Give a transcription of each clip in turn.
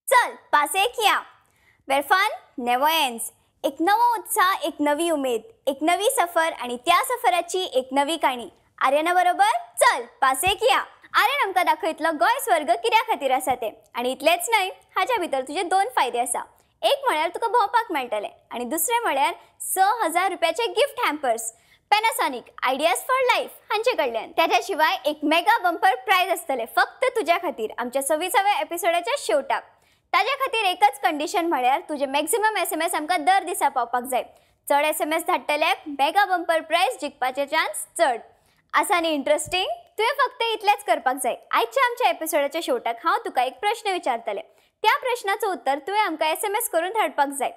चल पासेक या, वेर फन नेवर एंड्स. एक नवो उत्साह, एक नवी उमेद, एक नवी सफर आणि त्या सफराची एक नवी काणी. आर्यना बरोबर चल पासेक या. आर्यन आमकां दाखयतलो गोंय स्वर्ग कित्या खातीर आसा तें. आनी इतलेंच न्हय, हाज्या भितर तुजे दोन फायदे आसा. एक म्हळ्यार तुका भोंवपाक मेळटलें आनी दुसरें म्हळ्यार 6000 रुपयाचे gift hampers Panasonic ideas for life हांचे कडल्यान. त्याच्या शिवाय एक मेगा बंपर प्रायज आसतलें फक्त तुज्या खातीर आमच्या 26व्या एपिसोडाच्या शेवटाक. ताज्या खातीर एकच कंडिशन म्हळ्यार तुजे मॅक्सिमम SMS आमकां दर दिसा पावपाक जाय. चड SMS धाडटल्याक मेगा बंपर प्रायज जिखपाचे चान्स चड आसा. न्ही इंट्रस्टींग? तुवें फक्त इतलेंच करपाक जाय. आयच्या आमच्या एपिसोडाच्या शेवटाक हांव तुका एक प्रश्न विचारतलें. त्या प्रश्नाचो उत्तर तुवें आमकां SMS करून धाडपाक जाय.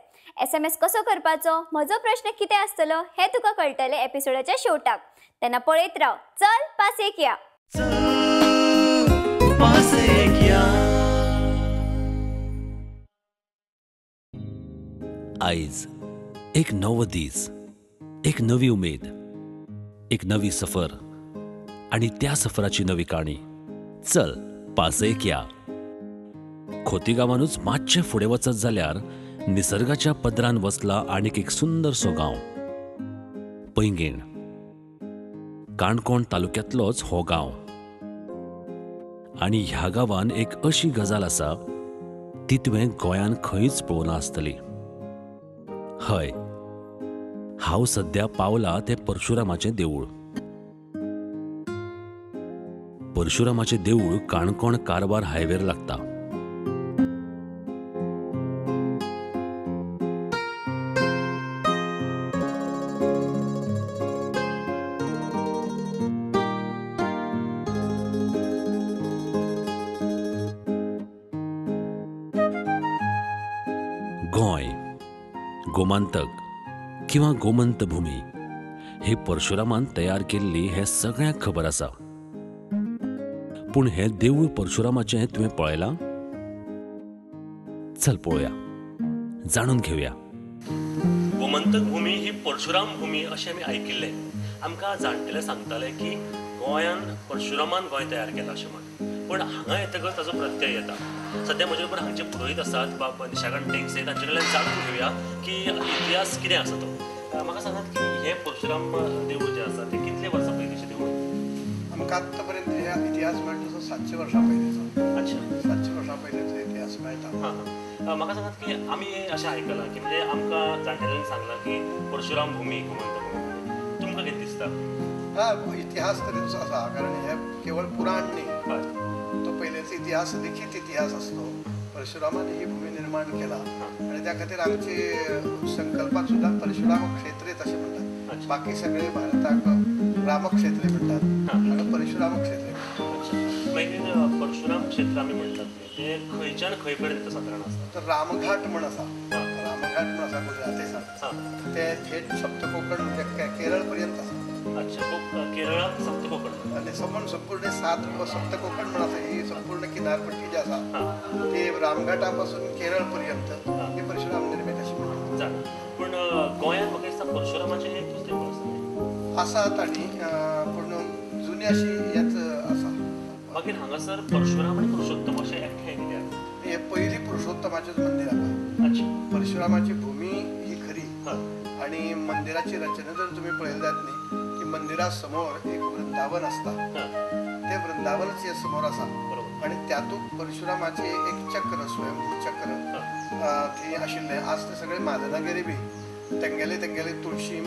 SMS कसो करपाचो, म्हजो प्रश्न कितें आसतलो हें तुका कळटलें एपिसोडाच्या शेवटाक. तेन्ना पळयत राव चल पासेक या. आयज एक नवो दीस, एक नवी उमेद, एक नवी सफर आणि त्या सफराची नवी काणी. चल पासेक या. खोतीगांवानूच मातशें फुडें वचत जाल्यार निसर्गाच्या पदरान वसला आनीक एक सुंदरसो गांव, पैंगीण. काणकोण तालुक्यांतलोच हो गांव. आनी ह्या गांवान एक अशी गजाल आसा ती तुवें गोंयान खंयच पळोवना आसतली. हय, हांव सद्या पावला तें परशुरामाचें देवूळ. परशुरामाचें देवूळ काणकोण कारवार हायवेर लागता. गोंय, गोमांतक किंवा गोमंत भूमी हे परशुरामान तयार केल्ली हें सगळ्यांक खबर आसा. पूण हें देवूळ परशुरामाचें तुवें पळयलां? चल पळोवया, जाणून घेवया. गोमंतक भूमी ही परशुराम भूमी अशें आमी आयकिल्लें. आमकां जाणटेले सांगताले की गोंयान परशुरामान गोंय तयार केलां अशें म्हण. पूण हांगा येतकच ताचो प्रत्यय येता. सद्या म्हजे बरोबर हांगचे पुरोहीत आसात बाब निशाकांत टेंगसे, तांचे कडल्यान जाणून घेवया की इतिहास कितें आसा तो. म्हाका सांगात की हें परशुराम देवूळ जें आसा तें कितले वर्सां पयलींचें देवूळ? आमकां आतां पर्यंत हे इतिहास मेळटा तो 700 वर्सां पयलींचो. अच्छा, 700 वर्सां पयलींचो इतिहास मेळटा. हां, म्हाका सांगात की आमी अशें आयकलां की म्हणजे आमकां जाणटेल्यांनी सांगलां की परशुराम भूमी गोमंत भूमी, तुमकां कितें दिसता? हा, इतिहास तरी तसो आसा, कारण हें केवळ पुराण न्ही, तो पयलींचो इतिहास लिखीत इतिहास आसतो. परशुरामान ही भूमी निर्माण केला आनी त्या खातीर आमची संकल्पात सुद्दां परशुराम क्षेत्रेच अशें म्हणटात. बाकी सगळे भारताक रामक्षेत्रे म्हणटात, हांगा परशुराम क्षेत्रे. मागीर परशुराम क्षेत्र आमी म्हणटात ते खंयच्यान खंय पर्यंत सादारण आसा? तर रामघाट म्हण आसा, रामघाट म्हण आसा गुजरातेसान, ते थेट सप्तकोकण म्हणजे केरळ पर्यंत आसा. अच्छा, केरळात सप्तकोकण आनी संपूर्ण 7 सप्तकोकण म्हण आसा. ही संपूर्ण किनारपट्टी जी आसा ती रामघाटा पासून केरळ पर्यंत ही परशुराम निर्मीत अशी म्हणटात. पूण गोंयांत म्हाका दिसता परशुरामाचें एकूच देवूळ आसा. आसात आनी पूण जुनी अशी हेच आसा. मागीर हांगासर परशुराम आनी पुरुषोत्तम अशें एकठांय कित्याक? हे पयलीं पुरुषोत्तमाचेंच मंदीर आसा. अच्छा, परशुरामाची भूमी ही खरी आनी मंदिराची रचना जर तुमी पळयली जायत न्ही की मंदिरा समोर एक वृंदावन आसता, ते वृंदावनच हे समोर आसा आनी त्यातून परशुरामाचें एक चक्र, स्वयंभू चक्र थंय आशिल्लें. आज ते सगळे मादनागेर बी तेंगेले तेंगेले तुळशी,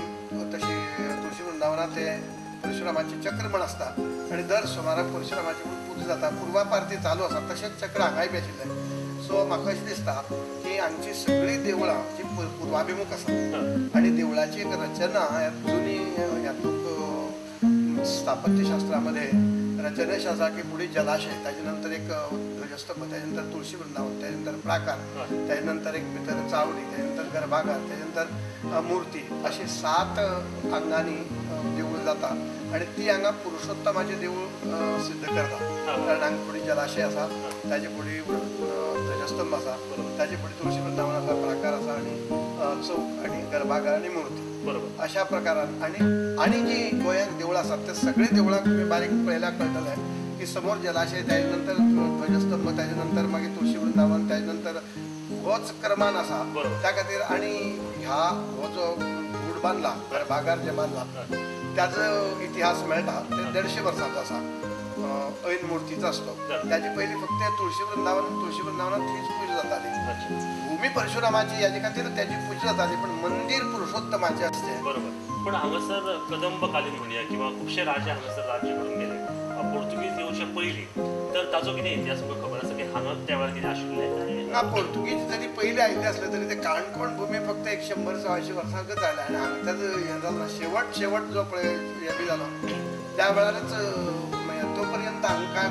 तशी तुळशी वृंदावनांत ते परशुरामाचें चक्र म्हण आसता आनी दर सोमाराक परशुरामाची म्हूण पुजा जाता. पुर्वापार ती चालू आसा, तशेंच चक्र हांगाय बी आशिल्लें. सो म्हाका अशें दिसता की हांगची सगळीं देवळां जी पुर्वाभिमुख आसा आनी देवळाची एक रचना जुनी हातूंत स्थापत्यशास्त्रामध्ये रचनेश आसा की फुडें जलाशय, ताजे नंतर एक ध्वजस्तंभ, ताजे नंतर तुळशी वृंदावन, ताजे नंतर प्राकार, ताजे नंतर एक भितर चावडी, ताजे नंतर गर्भागार, ताजे नंतर मूर्ती, अशी 7 आंगांनी देवूळ जाता आनी ती हांगा पुरुषोत्तमाचें देवूळ सिद्ध करता. कारण हांगा फुडें जलाशय आसा, ताजे फुडें ध्वजस्तंभ आसा, ताजे फुडें तुळशी वृंदावन आसा, प्राकार आसा आनी चौक आनी गर्भाघर आनी मूर्ती. बरोबर. अशा प्रकारान आनी आनी जी गोंयांत देवळां आसात त्या सगळे देवळांक तुमी बारीक पळयल्यार कळटलें की समोर जलाशय, ताजे नंतर ध्वजस्तंभ, ताजे नंतर मागीर तुळशी वृंदावन, ताजे नंतर होच क्रमान आसा. त्या खातीर आनी ह्या हो जो गूढ बांदला, गर्भागार जे बांदला त्याचो इतिहास मेळटा ते 150 वर्सांचो आसा. ऐन मुर्तीचो आसलो. ताजे पयलीं फक्त तुळशी वृंदावन, तुळशी वृंदावनात थंयच पुजा जाताली. भूमी परशुरामाची हाजे खातीर ताजी पुजा जाताली, पण मंदीर पुरुषोत्तमाचें आसचें. बरोबर. पूण हांगासर कदंबकालीन म्हणया किंवा खुबशे राजे हांगासर राज्य करून गेले पोर्तुगीज येवचे पयलीं, तर ताचो कितें इतिहास तुमकां खबर आसा की हांगा त्या वेळार कितें आशिल्लें? ना, पोर्तुगीज जरी पयलीं आयिल्ले आसले तरी ते काणकोण भूमी फक्त 100-125 वर्सांकच आयले आनी हांगा हें जालें. शेवट शेवट जो पळय हें बी जालो त्या वेळारच, तो पर्यंत हांगा कांय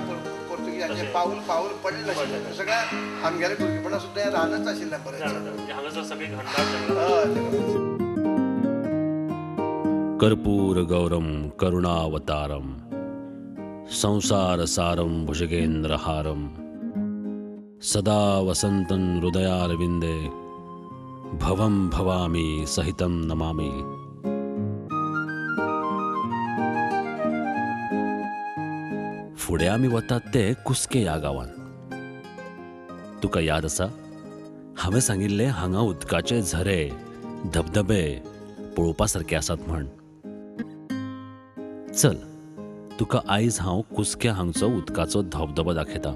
पोर्तुगीजांचें पावल पावल पडलें नाशिल्लें. सगळ्या आमगेल्या भुरगेपणा सुद्दां हें रानच आशिल्लें बरें. हांगासर सगळीं घंडाळ. कर्पूर गौरम करुणावतारम संसार सारम भुजगेंद्रहारम सदा वसंतन हृदयारविंदे भवं भवामी सहितं नमामि. फुडें आमी वतात ते कुस्के ह्या गांवान. तुका याद आसा हांवें सांगिल्लें हांगा उदकाचे झरे धबधबे पळोवपा सारके आसात म्हण? चल तुका आयज हांव कुस्के हांगचो उदकाचो धबधबो दाखयता.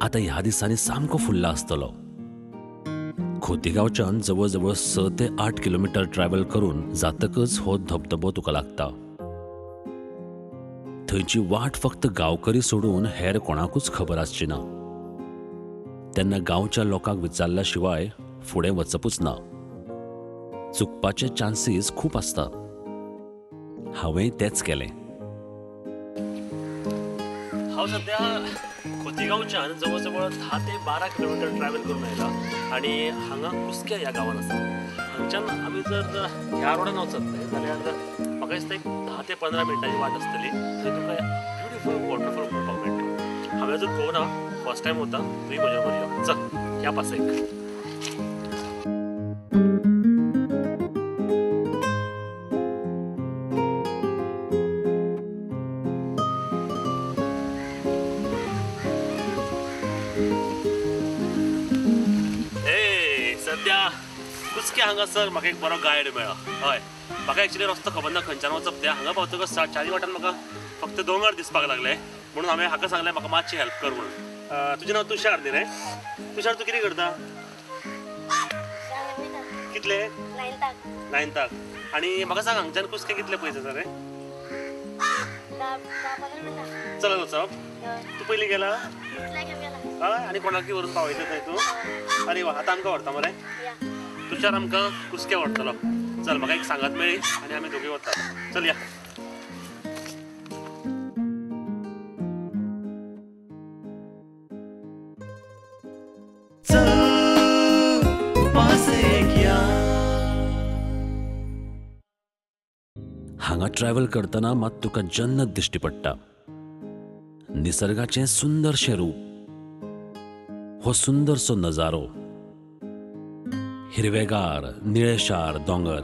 आतां ह्या दिसांनी सामको फुल्ला आसतलो. खोतीगांवच्यान जवळ जवळ 6 ते 8 किलोमिटर ट्रॅव्हल करून जातकच हो धबधबो तुका लागता. थंयची वाट फक्त गांवकरी सोडून हेर कोणाकूच खबर आसची ना. तेन्ना गांवच्या लोकांक विचारल्या शिवाय फुडें वचपूच ना. चुकपाचे चान्सीस खूब आसता. हांवें तेच केलें. हांव सद्या खोतीगांवच्यान जवळ जवळ 10 ते 12 किलोमिटर ट्रॅव्हल करून आयला आनी हांगा कुस्के ह्या गांवान आसा. हांगच्यान आमी जर ह्या रोडान वचत जाल्यार म्हाका दिसता एक 10 ते 15 मिनटांची वाट आसतली. थंय तुका ब्युटिफूल वॉटरफॉल पळोवपाक मेळटलो. हांवें अजून पळोवना, फर्स्ट टायम वता, तुवें म्हज्या बरोबर यो. चल ह्या पासयेक. सद्या कुस्के हांगासर म्हाका एक बरो गायड मेळ्ळो. हय, म्हाका एक्चुअली रस्तो खबर ना खंयच्यान वचप तें. हांगा पावतकच चारी वाटान म्हाका फक्त दोंगर दिसपाक लागले, म्हणून हांवें हाका सांगलें म्हाका मातशी हेल्प कर म्हणून. तुजें नांव तुषार न्ही रे? तुषार, तूं कितें करता? कितले? 9थाक. आनी म्हाका सांग हांगच्यान कुस्के कितले पयस आसा रे? चलत वचप? तूं पयलीं गेला? हय. आनी कोणाकय व्हरून पावयता थंय तूं? अरे वा, आतां आमकां व्हरता मरे? तुषार आमकां कुस्के व्हरतलो. चल म्हाका एक सांगात मेळ्ळी आनी आमी दोगूय वतात. चल या. हांगा ट्रॅव्हल करतना मात तुका जन्नत दिश्टी पडटा. निसर्गाचें सुंदरशें रूप, हो सुंदरसो नजारो, हिरवेगार निळेशार दोंगर,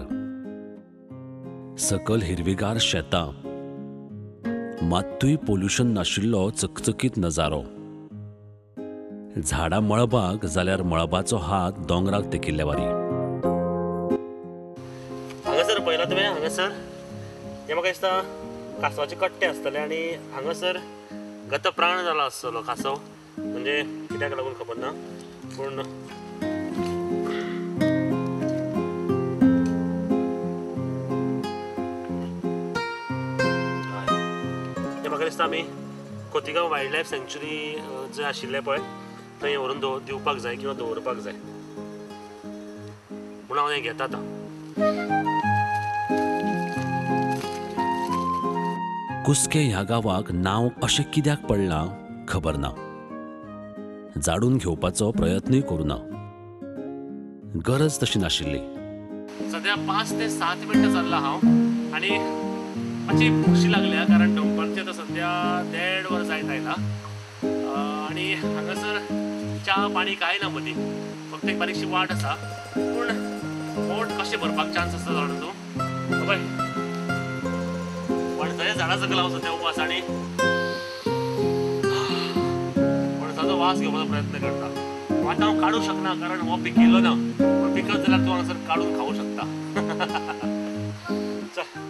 सकल हिरवीगार शेतां, मात्तूय पोल्युशन नाशिल्लो चकचकीत नजारो. झाडां मळबाक जाल्यार मळबाचो हात दोंगराक तेकिल्ले वारी. हांगासर पळयला तुवें? हांगासर हें म्हाका दिसता कांसवाचे कट्टे आसतले आनी हांगासर गत प्राण जाला आसतलो कांसव, म्हणजे कित्याक लागून खबर ना, पूण हें म्हाका दिसता आमी खोतीगांव वायल्ड लायफ सँच्युरी जंय आशिल्लें पळय थंय व्हरून दिवपाक जाय किंवा दवरपाक जाय म्हणून हांव हें घेता आतां. कुस्के ह्या गांवाक नांव अशें कित्याक पडलां खबर ना. जाणून घेवपाचो प्रयत्नूय करूं ना. गरज तशी नाशिल्ली. सद्या 5 ते 7 मिनटां चल्ला हांव आनी मातशी खोशी लागल्या कारण दनपारचे आतां सद्या 1.5 वर जायत आयला आनी हांगासर च्या पाणी कांय ना मदीं, फक्त एक बारीकशी वाट आसा पूण बोट कशें भरपाक चान्स आसता जाणा तूं. पळय पणसाच्या झाडा सकयल हांव सद्या उबो आसा आनी पणसाचो वास घेवपाचो प्रयत्न करता. आतां हांव काडूंक शकना कारण हो पिकिल्लो ना, पूण पिकत जाल्यार तूं हांगासर काडून खावूंक शकता. चल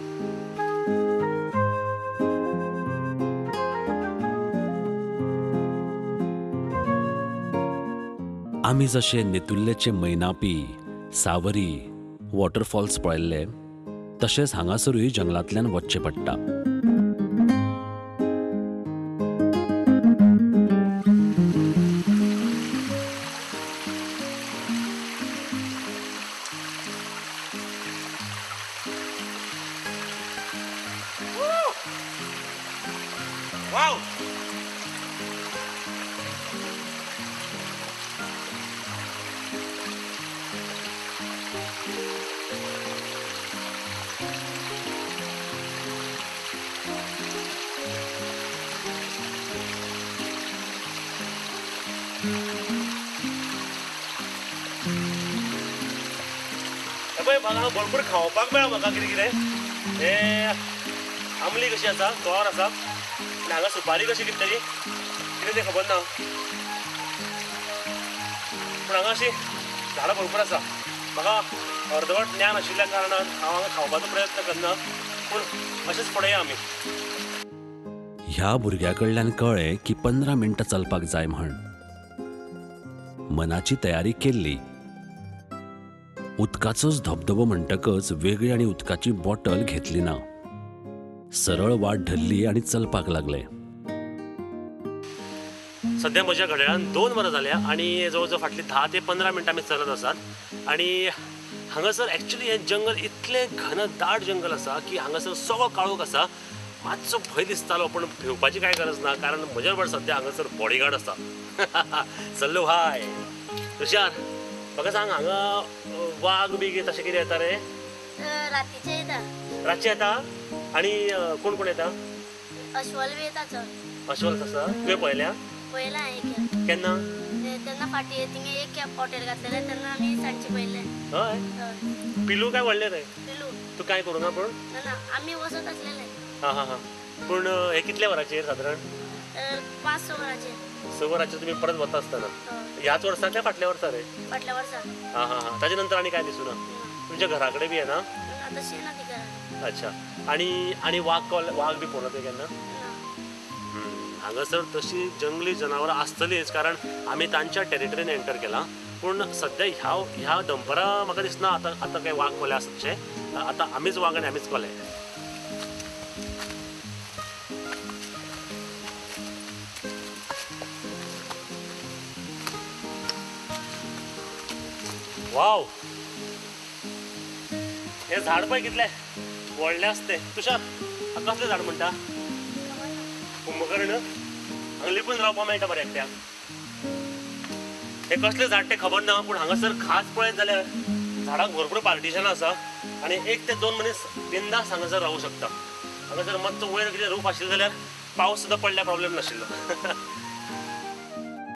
आमी जशे नेतुर्लेचे मैनापी, सावरी वॉटरफॉल्स पळयल्ले तशेंच हांगासरूय जंगलांतल्यान वचचें पडटा. म्हाका भरपूर खावपाक मेळ्ळा. म्हाका कितें कितें हें आमली कशी आसा, तोर आसा आनी हांगा सुपारी कशी कितें तरी कितें तें खबर ना, पूण हांगा अशी झाडां भरपूर आसा. म्हाका अर्दवट ज्ञान आशिल्ल्या कारणान हांव हांगा खावपाचो प्रयत्न करना, पूण अशेंच फुडें आमी. ह्या भुरग्या कडल्यान कळ्ळें की 15 मिनटां चलपाक जाय म्हण. मनाची तयारी केल्ली. उदकाचोच धबधबो म्हणटकच वेगळी आनी उदकाची बॉटल घेतली ना. सरळ वाट धरली आनी चलपाक लागले. सद्या म्हज्या घड्याळान 2 वरां जाल्या आनी जवळ जवळ फाटली 10 ते 15 मिनटां आमी चलत आसात. आनी हांगासर एक्चुली हें जंगल इतलें घन दाट जंगल आसा की हांगासर सगळो काळोख आसा. मातसो भंय दिसतालो पूण भिवपाची कांय गरज ना कारण म्हज्या बरोबर सद्या हांगासर बॉडीगार्ड आसा. सल्लू हाय तुषार, म्हाका सांग हांगा वाग बी तशें कितें येता रे? रातीचे येता. रातचे येता? आनी कोण कोण येता? अस्वल बी येता चड. अस्वल आसा? तुवें पळयल्या? पळयला एक. केन्ना? तेन्ना फाटी थिंगा एक हॉटेल घातलेलें तेन्ना आमी सांजचे पळयलें. हय? पिलू काय व्हडलें रे? पिलू. तूं कांय करूं ना पूण? ना, आमी वचत आसलेले. हां हां हां. पूण हे कितल्या वरांचेर सादारण? 5-6 वरांचेर. 6 वरांचेर तुमी परत वता आसतना? ह्याच वर्सा काय फाटल्या वर्सा रे? फाटल्या वर्सा. हां हां हां. ताजे नंतर आनी काय दिसूं ना? तुमच्या घरा कडेन बी येना? तशें येना ती घरा. अच्छा. आनी आनी वाग वाग बी पळोवना तुवें केन्ना? हांगासर तशी जंगली जनावरां आसतलीच कारण आमी तांच्या टेरिटरीन एंटर केलां. पूण सद्या ह्या ह्या दनपरां म्हाका दिसना आतां आतां कांय वाग कोले आसत तशें. आतां आमीच वाग आनी आमीच कोले. वाव, हे झाड पळय कितलें व्हडलें आसा तें. तुषार, कसलें झाड म्हणटा? कुंभकर्ण. हांगा लिपून रावपाक मेळटा बरें एकट्याक. हें कसलें झाड तें खबर ना पूण हांगासर खास पळयत जाल्यार झाडांक भरपूर पार्टिशनां आसा आनी 1 ते 2 मनीस बिंदास हांगासर रावूं शकता. हांगासर मातसो वयर कितें रूख आशिल्लो जाल्यार पावस सुद्दां पडल्यार प्रॉब्लेम नाशिल्लो.